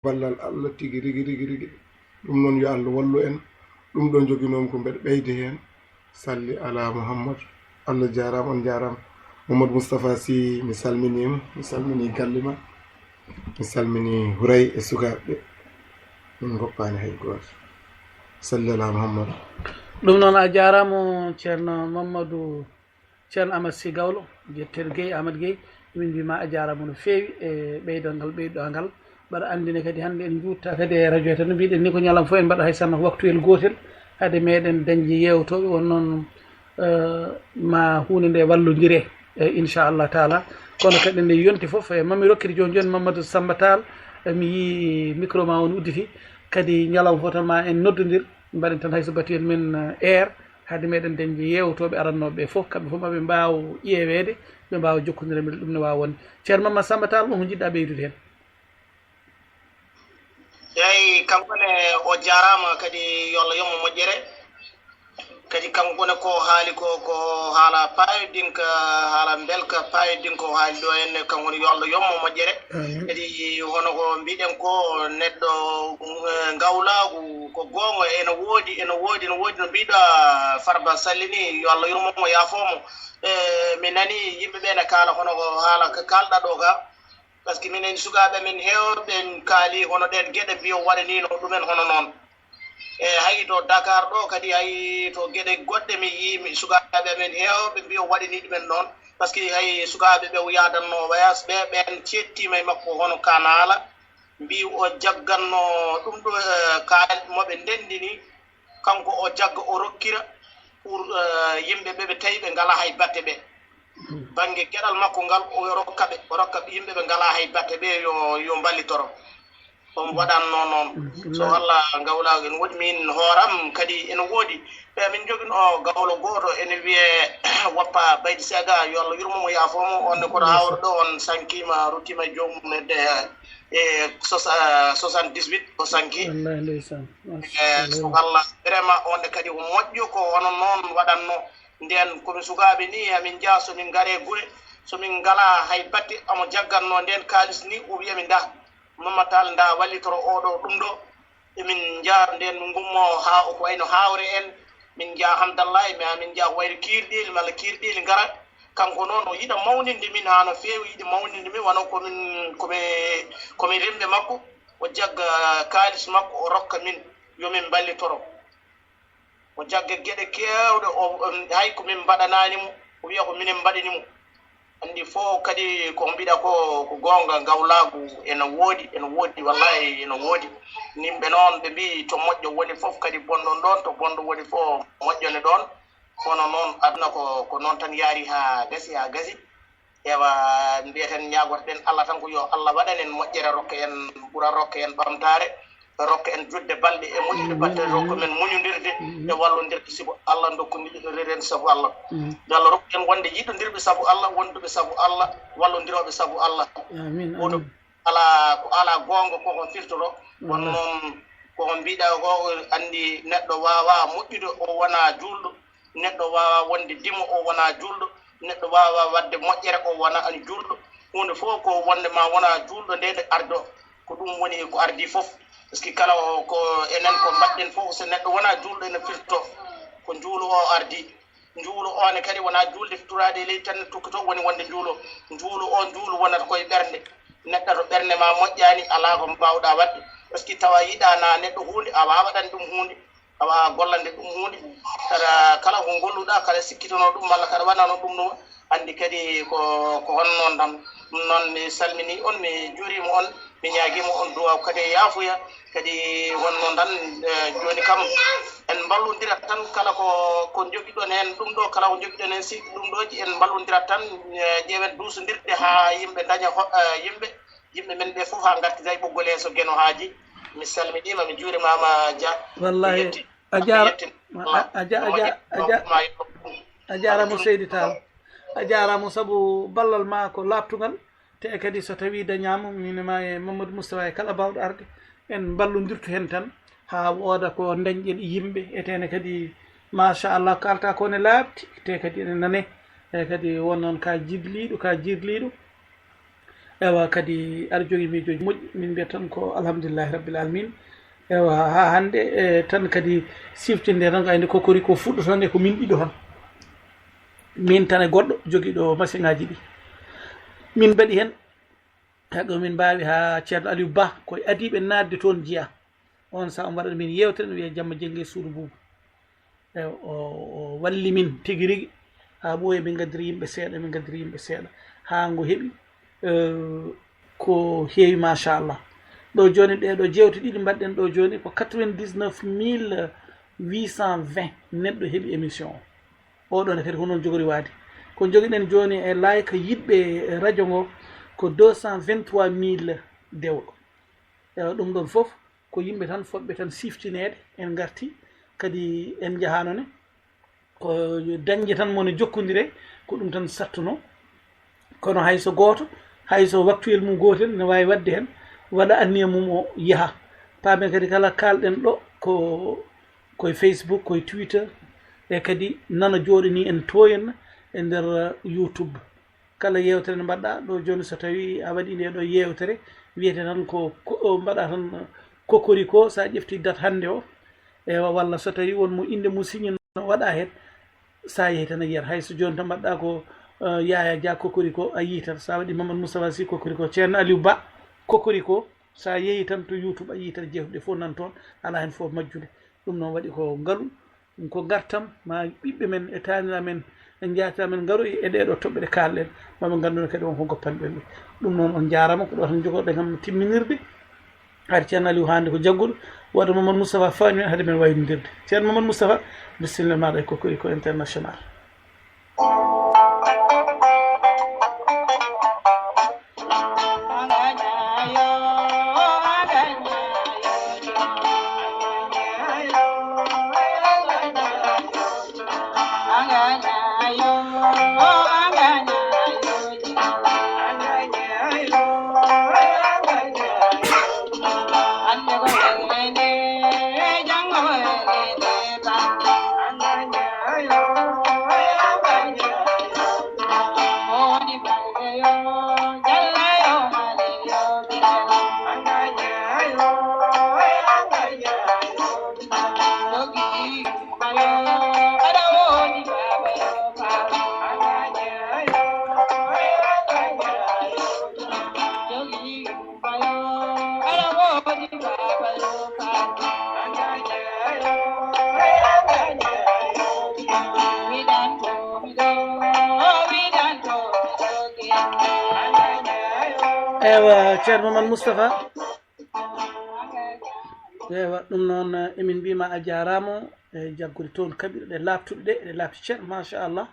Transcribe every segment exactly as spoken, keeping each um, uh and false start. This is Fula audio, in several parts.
ballal Allah tigi rigi rigi rigi. Ɗum noon yo Allah wallu en. Ɗum ɗo njoginoomi ko mbeɗa ɓeyde heen. Salli ala Muhammad. Allah jaaraama, on njaaraama. Muhammad Moustapha Sy, mi salminiima, mi salminii galle ma, mi salminii Huray e sukaaɓe ɓe. Min ngoppaani hay gooto. Salli ala Muhammad. Ɗum noon a jaaraama, Ceerno Mamadou, Ceerno Amadou Sy Gawlo, Jetteer Guèye, Amadou Guèye, min mbiima a jaaraama no feewi e ɓeydal ngal ɓeyduɗaa ngal. Mbaɗa anndi ne kadi hannde en njuutta kadi e radio he tan, no mbiɗen ni ko ñalawma fof en mbaɗa hay sinno ko waktuyel gootel, hade meɗen dañde yeewtooɓe, won noon, eh, ma huunde nde wallondire, eh, inchallah taala. Kono kadi nde yonti fof, eh, mami rokkiri jooni jooni Mamadou Samba Tall, eh, mi yii micro ma on udditi, kadi ñalawma fof tan ma en noddondir, mbaɗen tan hay so batuyel men, eh, air, hade meɗen dañde yeewtooɓe arannooɓe ɓe fof, kamɓe fof maɓe mbaaw ƴeeweede, ɓe mbaawa jokkondire e meɗen, ɗum ne waawa wonde. Ceerno Mamadou Samba Tall, ɗum ko njiɗɗa ɓeydude heen? Eeyi, kanko ne o jaaraama, kadi yo Allah yoɓ mo moƴƴere. Kadi kanko ne ko haali ko, ko haala paayodinka, haala mbelka paayodinka o haali ɗo henne, kanko ne yo Allah yoɓ mo moƴƴere. Amiin. Kadi hono ko mbiɗen ko, neɗɗo, eh, ngawlaagu ko goonga, ene woodi, ene woodi, ene woodi no mbiɗa Farba Sall ni, yo Allah yurmo mo, yaafo mo. Eh, mi nani yimɓe ɓe ne kaala hono ko haala ka kaalɗa ɗo ka. Parce que minen sukaaɓe men heewɓe kaali hono ɗeen geɗe, mbiyo waɗaniino ɗumen hono noon. E hay to Dakar ɗo kadi, hay to geɗe goɗɗe mi yii, mi sukaaɓe men heewɓe mbiyo waɗanii ɗumen noon. Parce que hay sukaaɓe ɓe o yaadanno voyage ɓe, ɓeen ceettiima e makko hono Kanaala, mbi o jagganno ɗum ɗo, eh, kaal mo ɓe ndenndini. Kanko o jagga, o rokkira pour, eh, yimɓe ɓe ɓe tawi ɓe ngalaa hay batte ɓe. Bannge geɗal makko ngal, o rokka ɓe, o rokka ɓe yimɓe ɓe ngalaa hay batte ɓe yo, yo mballitoro. On waɗanno noon. So Allah ngawlaagu ene woodi, min hooram kadi ene woodi. E min njogino gawlo gooto ene wiyee Wappa Baydi Sega, yo Allah yurmo mo, yaafo mo. On ne koto hawre ɗo, on sankiima, ruttiima e joomum e de-, e sosa-, soixante-dix-huit o sanki. Wallahi ndeysaan. E so Allah, vraiment, on ne kadi o moƴƴo ko hono noon waɗatno. Ndeen ko min sukaaɓe ni, amin njaha so min ngaree gure, so min ngalaa hay batte, omo jaggatno ndeen kaalis ni, o wiya min ndaa, Mamma Tall, ndaa wallitoro oɗo ɗum ɗo. Emin njaha ndeen, min ngummo haa ko wayno Haawre en, min njaha Hamdallahi, mi, min njaha ko wayno Kiirɗeeli malla Kiirɗeeli ngara. Kanko noon o yiɗa mawninde min haa no feewi, yiɗi mawninde min, wano ko min, ko mi, ko min rimɓe makko. O jagga kaalis makko, o rokka min, yo min mballitoro. O jagga geɗe keewɗe, o, o, hay ko min mbaɗanaani mo, o wiya ko minen mbaɗani mo. Anndi fof kadi ko mbiɗa ko, ko goonga, ngawlaagu ene woodi, ene woodi, wallahi ene woodi. Yimɓe noon ɓe mbii to moƴƴo woni fof kadi bonɗon ɗoon, to bonɗo woni fof moƴƴo ne ɗoon. Kono noon aduna ko, ko noon tan yaari haa gasi, haa gasi. Ewa, mbiyeten, ñaagotoɗen Allah tan ko yo Allah waɗan en moƴƴere, rokka en ɓura, rokka en ɓamtaare, rokka en juutde balɗe e moƴƴude batte, rokka men muñondirde e wallondirde, sibu Allah dokkude yiɗondiren sabu Allah. Yo Allah rokku en wonde yiɗondirɓe sabu Allah, wonduɓe sabu Allah, wallondirooɓe sabu Allah. Amiin, amiin. Alaa ko alaa goonga koko firtoro. Kono noon koko mbiɗa ko, anndi neɗɗo waawaa moƴƴude o wonaa juulɗo, neɗɗo waawaa wonde dimo o wonaa juulɗo, neɗɗo waawaa waɗde moƴƴere o wonaa juulɗo. Huunde fof ko wonde ma wonaa juulɗo nde nde ardo, ko ɗum woni ko ardii fof. Parce que kala o, ko enen ko mbaɗɗen fof, so neɗɗo wonaa juulɗo ene firto ko njuulu o ardii. Njuulu o ne kadi wonaa juulde turaade e leydi tan ne tokkitoo woni wonde njuulu. Njuulu o, njuulu wonata koye ɓernde. Neɗɗo to ɓernde ma moƴƴaani, alaa ko mbaawɗaa waɗde. Parce que tawa yiɗaa na neɗɗo huunde, a waawaɗan ɗum huunde, a waawa gollande ɗum huunde. Kala, kala ko ngolluɗaa, kala sikkitonoo ɗum malla kala waɗanoo ɗum ɗum, anndi kadi ko, ko hono noon tan. Ɗum noon mi salminii on, mi juuriima on. Mi ñaagiima on duwaaw kadi e yaafuya, kadi won noon tan, eh, jooni kam en mballondirat tan kala ko, ko njogiɗon heen ɗum ɗo, kala ko njogiɗon heen si ɗum ɗo en mballondirat tan, eh, ƴeewen duusondirde haa yimɓe ndaña ho-, eh, yimɓe, yimɓe men ɓe fof haa ngartida e ɓoggol hee so Geno haaji. Mi salminiima, mi juurimaama Dia. Wallahi, mi yetti-, a jaara-, mi yetti-, a, a ja-, a ja-, a ja-, a jaaraama seydi Tall. A jaaraama sabu ballal ma ko laaɓtungal. Te kadi so tawii dañaama, min e ma e Mamadou Moustapha e kala baawɗo arde, en mballondirtu heen tan haa wooda ko ndañɗen e yimɓe. E tene kadi, machallah, ko kaalta ko ne laaɓti, te kadi ene nane. E kadi won noon ka jidliiɗo, ka jirliiɗo. Ewa, kadi aɗa jogii miijooji moƴƴi, min mbiyata tan ko alhamdulillahi rabbil alamin. Ewa, haa hannde, e, tan kadi siftinde tan ko ayde Cocorico fuɗɗo tan e ko min ɗiɗo tan. Min tan e goɗɗo jogiiɗo masiŋaaji ɗi. Min mbaɗi heen, haa ɗo min mbaawi haa Ceerno Aliou Ba, ko e adiiɓe naatde toon jeyaa. On sahaa o mbaɗani min yeewtere, no wiyee Jamma Jennge e Suudu Buubu. E, o, o walli min tigi rigi, haa ɓooyi min ngaddiri yimɓe seeɗa, min ngaddiri yimɓe seeɗa, haa ngo heɓi, e, ko heewi, machallah. Ɗo jooni, ɗee ɗo jeewte ɗiɗi mbaɗɗen ɗo jooni, ko quatre-vingt-dix-neuf mille huit cent vingt neɗɗo heɓi émission o. Oɗo ne kadi ko noon jogori waade. Ko jogiɗen jooni e like yiɗɓe radio ngo ko deux cent vingt-trois mille dewɗo. E, ɗum ɗon fof ko yimɓe tan fotɓe tan siftineede, en ngarti, kadi en njahaano ne, ko dañde tan mo ne jokkondire, ko ɗum tan sattuno. Kono hay so gooto, hay so waktuyel mum gootel ne waawi waɗde heen, waɗa anniya mum o yaha. Paamen kadi kala kaalɗen ɗo ko, ko e Facebook, ko e Twitter, e kadi nana jooɗanii en too henna e nder YouTube. Kala yeewtere nde mbaɗɗa ɗo jooni, so tawii a waɗii nde ɗo yeewtere, wiyete tan ko, ko, o, mbaɗa tan Cocorico, so a ƴeftii date hannde o, ewa, walla so tawii won mo innde mum siñinno waɗa heen, so a yehii tan a yiyat. Hay so jooni tan mbaɗɗa ko, eh, Yaya Dia Cocorico, a yiyii tan. So a waɗii Mamadou Moustapha Sy Cocorico, Ceerno Aliou Ba Cocorico, so a yehii tan to YouTube a yiyii tan, jeewte ɗe fof nan toon, alaa heen fof majjude. Ɗum noon waɗi ko ngalu, ko ngartam, ma ɓiɓɓe men e taaniraaɓe men e njaatiraaɓe men ngaroyi e ɗee ɗoo toɓɓe ɗe kaalɗen, ma ɓe nganndu ne kadi won ko ngoppanɗen ɓe. Ɗum noon on njaaraama, ko ɗo tan njogorɗen kam timminirde. Hari Ceerno Aliou hannde ko jagguɗo, waɗa Mamadou Moustapha faño en hade men waynondirde. Ceerno Mamadou Moustapha, bisimilla maaɗa e Cocorico International. Ewa, Ceerno Mamadou Moustapha. Ewa, ɗum noon, eh, emin mbiyma a jaaraama, e jaggude toon kaɓirɗe laaɓtuɗe ɗe, ɗe laaɓti cer, machallah.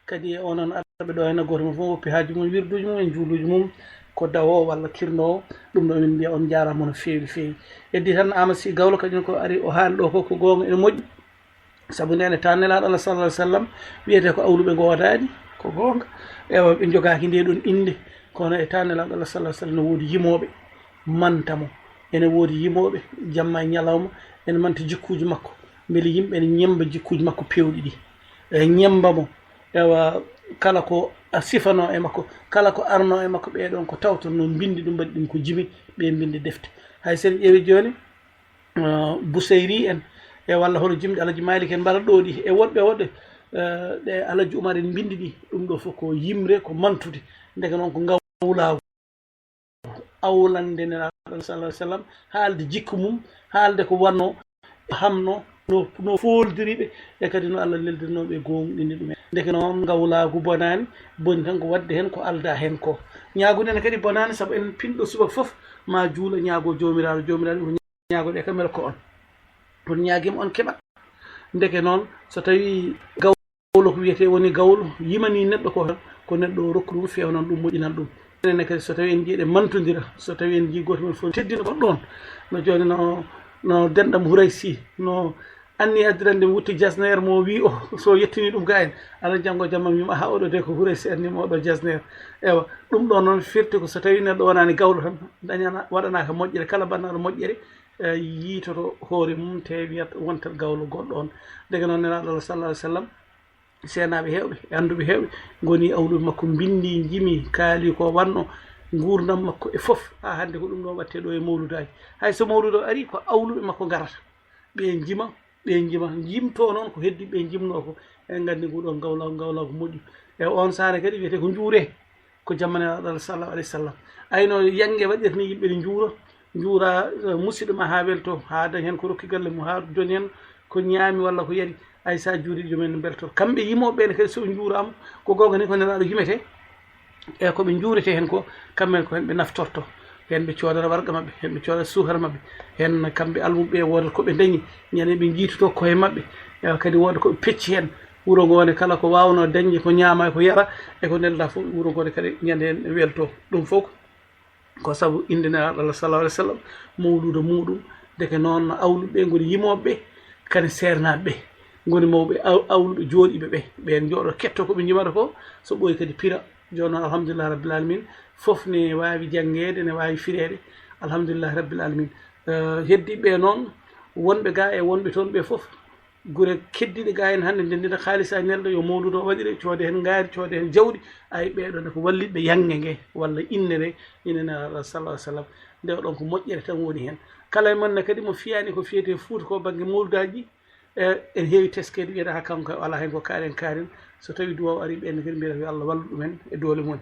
Kadi e onon arɓe ɗo, heen gooto mum fof woppi haaju mum, wirduuji mum, e njuuluuji mum, ko dawoowo walla kirnoowo. Ɗum ɗo emin mbiya on njaaraama no feewi, feewi. Heddi tan Aamadu Sih Gawlo, kañum ko ari o haali ɗo ko, ko goonga, ene moƴƴi. Sabu ndeen e taan Nelaaɗo Allah sallallahu alaihi wasallam wiyetee ko awluɓe ngoodaani, ko goonga. Ewa, ɓe njogaaki ndee ɗoon innde, kono e taan Nelaaɗo Allah sallallahu alaihi wasallam no woodi yimooɓe manta mo. Ene woodi yimooɓe jamma e ñalawma, ene manta jikkuuji makko. Mbele yimɓe ene ñemmba jikkuuji makko peewɗi ɗi. E ñemmba mo, ewa, kala ko a sifanoo e makko, kala ko arnoo e makko, ɓee ɗoon ko tawtonoo mbinndi ɗum, mbaɗi ɗum ko jimi, ɓe mbinndi defte. Hay so en ƴeewi jooni, eh, Busayri en, e walla hono jimɗi Alaji Malik en, mbala ɗo ɗi, e woɗɓe woɗɓe, eh, ɗe Alaji Umar en mbinndi ɗi, ɗum ɗo fof ko yimre, ko mantude. Ndeke noon ko ngawlaagu. Awlande Nelaaɗo sallallahu alaihi wasallam, haalde jikku mum, haalde ko wannoo, hamno, no, no fooldiri ɓe, e kadi no Allah leldirnoo ɓe, goongɗini ɗum en. Ndeke noon, ngawlaagu bonaani, boni tan ko waɗde heen ko aldaa heen ko. Ñaagude ne kadi bonaani, sabu en pinɗo subaka fof, ma juula ñaago Joomiraaɗo, Joomiraaɗo ko ñaagoɗe kam, mbele ko on. On ñaagima, on keɓat. Ndeke noon, so tawii gawlo ko wiyetee woni gawlo, yimanii neɗɗo ko, ko neɗɗo o rokku ɗum, fewnan ɗum, moƴƴinan ɗum. Enen ne kadi, so tawii en njii eɗen mantondira, so tawii en njii gooto men fof teddina goɗɗo on, no jooni no, no denɗam Houraysi, no anni addirande mi wutte jasneer mo wii o, so yettini ɗum ga en, ala janngo jamma mi wiima, aha, oɗo de ko Houraysi anni mo oɗo jasneer. Ewa, ɗum ɗo noon firti ko so tawii neɗɗo wonaani gawlo tan, dañana, waɗanaaka moƴƴere, kala mbaɗnaaɗo moƴƴere, eh, yiitoto hoore mum, te wiyat wontat gawlo goɗɗo on. Ndeke noon Nelaaɗo Allah sallallahu alaihi wasallam, seenaaɓe heewɓe, e annduɓe heewɓe, ngoni awluɓe makko, mbinndi, njimi, kaali ko wannoo, nguurndam makko e fof, haa hannde ko ɗum ɗo waɗtee ɗo e mawludaaji. Hay so mawluudo ari, ko awluɓe makko ngarata, ɓe njima, ɓe njima, njimtoo noon ko heddi ɓe njimnoo ko. En nganndi ngu ɗo ngawla, ngawla ko moƴƴu. E oon saare kadi wiyetee ko njuuree, ko jamma Nelaaɗo Allah sallallahu alayhi wa sallam. Ayno yannge waɗirta ni yimɓe ne njuura, njuura, eh, musidɗo ma haa weltoo, haa dañ heen ko rokki galle mum, haa dañ heen ko ñaami walla ko yari. Ay, so a juurii, joom en mbeltoo. Kamɓe yimooɓe ɓe ne kadi, so ɓe njuuraama, ko goonga ni ko Nelaaɗo yimetee, e ko ɓe njuuretee heen ko, kamɓe ko heen ɓe naftortoo. Heen ɓe coodata warga maɓɓe, heen ɓe coodata suukara maɓɓe, heen kamɓe almuɓe ɓe woodata ko ɓe ndañi, ñande ɓe njiitotoo koye maɓɓe, e kadi wooda ko ɓe pecci heen. Wuro ngoo ne kala ko waawnoo dañde ko ñaama e ko yara, e ko nelda fof, wuro ngoo ne kadi ñande heen weltoo. Ɗum fof ko sabu innde Nelaaɗo Allah sallallahu alayhi wa sallam, mawluudo muuɗum, ndeke noon no awluɓe ɓe ngoni yimooɓe ɓe, kadi seernaaɓe ɓe ngoni mawɓe aw-, awluɓe jooɗiiɓe ɓe. Ɓeen njooɗo ketto ko ɓe njimata ko, so ɓooyi kadi pira. Jooni noon, alhamdulillahi rabbil alamin, fof ne waawi janngeede, ne waawi fireede. Alhamdulillahi rabbil alamin. Eh, heddiiɓe ɓe noon, wonɓe gaa e wonɓe toon ɓe fof, gure keddiiɗe gaa en hannde ndendina kaalisa nelɗo yo mawluudo o waɗire, coode heen ngaari, coode heen jawdi. Ay, ɓeeɗo ne ko wallitɓe yannge nge walla innde nde, ine Nelaaɗo sallallahu alayhi wa sallam. Nde ɗon ko moƴƴere tan woni heen. Kala e mon ne kadi mo fiyaani ko fiyetee Fuuta ko bannge mawludaaji, e, en heewi teskeede wiyata haa kanko alaa heen ko kaaren kaaren. So tawii duwaaw arii ɓeen ne kadi mbiyata yo Allah wallu ɗumen e doole mum.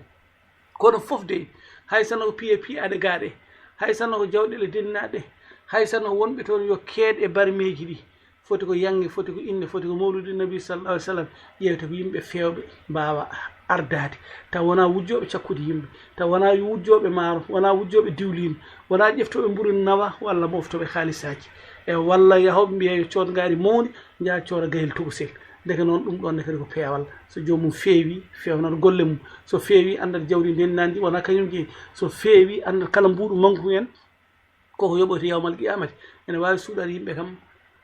Kono fof dey, hay sinno ko piye piyaaɗe gaa ɗe, hay sinno ko jawɗeele denninaaɗe, hay sinno ko wonɓe toon yo keed e barmeeji ɗi, foti ko yannge, foti ko innde, foti ko mawluudu nabi sallallahu alayhi wa sallam, ƴeewte ko yimɓe feewɓe mbaawa ardaade, taw wonaa wujjooɓe cakkude yimɓe, taw wonaa wujjooɓe maaro, wonaa wujjooɓe diwliin, wonaa ƴeftooɓe mburu nawa walla mooftooɓe haalisaaji, e walla yahooɓe mbiya yo cood ngaari mawni, njaha cooda gayel tokosel. Ndeke noon, ɗum ɗoon ne kadi ko peewal. So joomum feewii, feewnat golle mum. So feewii, anndat jawdi ndenndaandi wonaa kañum jeyi. So feewii, anndat kala mbuuɗu manngu en, koko yoɓoyta yawmal qiyamati. Ene waawi suuɗaade yimɓe kam,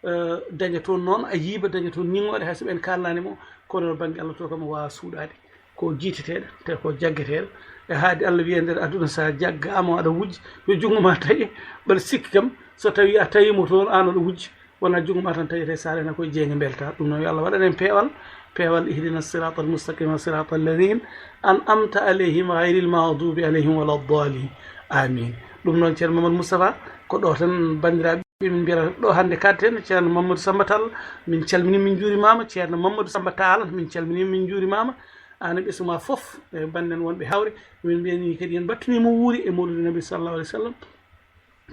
eh, daña toon noon ayiiba, daña toon ñiŋooɗe, hay so ɓeen kaalnaani mo, kono bannge Allah to kam o waawaa suuɗaade. Ko jiiteteeɗo, te ko jaggeteeɗo. E haadi Allah wiya nder aduna, so a jaggaama aɗa wujja, yo junngo ma taƴe. Mbaɗa sikki kam, so tawii a tawii mo toon, aan aɗa wujja, wonaa junngo ma tan taƴetee, so a renaa koye jeynge mbeltaa. Ɗum noon, yo Allah waɗan en peewal, peewal, ihdina siraatal mustaqima, siraatal ladina an'amta alayhim, ghayril maghdubi alayhim wala ddaalin. Amin. Ɗum noon, Ceerno Mamadou Moustapha, ko ɗo tan, banndiraaɓe, min mbiyata ɗo hannde kaaɗten, Ceerno Mamadou Samba Tall, min calminii, min njuurimaama. Ceerno Mamadou Samba Tall, min calminii, min njuurimaama. Aan e ɓesngu ma fof, e banndiraaɓe wonɓe Hawre, min mbiyanii kadi en mbaɗtanii mo wuuri e mawluudu nabi sallallahu alayhi wa sallam.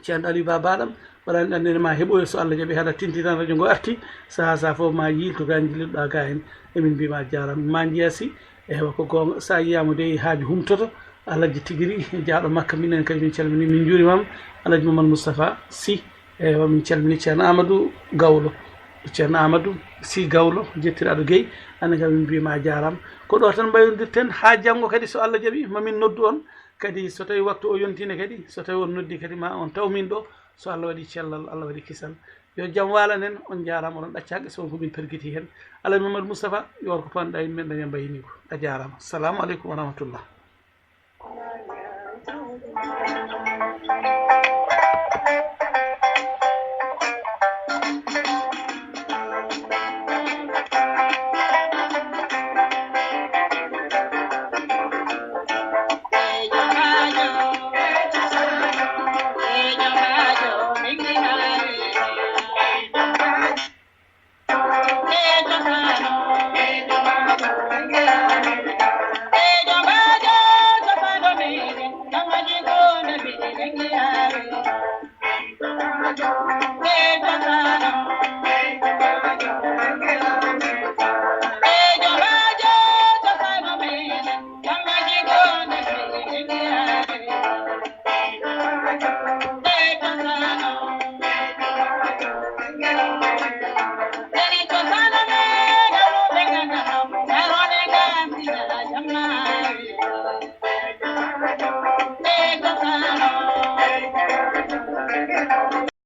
Ceerno Aliou Ba Baɗam, waɗani ɗan ene ma heɓoyo, so Allah jaɓi, haɗa tintitan radio ngo arti, sahaa sahaa fof ma yiiltu ga njillirɗa ga hen. Emin mbiya ma jaaraama, ma njiya si, ewa ko goonga, so a yiyaama de haaju humtoto, Alhaji Tigiri, jaaɗo Makka, minen kadi min calmini, min njuurimaama, Alhaji Mamadou Moustapha Sy, ewa min calmini Ceerno Amadou Gawlo, Ceerno Amadou Sy Gawlo, jettiraaɗo Guèye, anen kadi min mbiya ma jaaraama. Ko ɗo tan mbayrondirten haa janngo kadi so Allah jaɓi, ma min noddu on, kadi so tawii waktu o yontiino kadi, so tawii on noddii kadi ma on taw min ɗo, so Allah waɗii cellal, Allah waɗii kisal. Yo jam walan en, on njaaraama, oɗon ɗacca haqqe, so won ko min pergitii heen. Alhaji Mamadou Moustapha, yo war ko paanɗaa yimɓe daña mbayni ko. A jaaraama. Salaamu aleykum wa rahmatullah.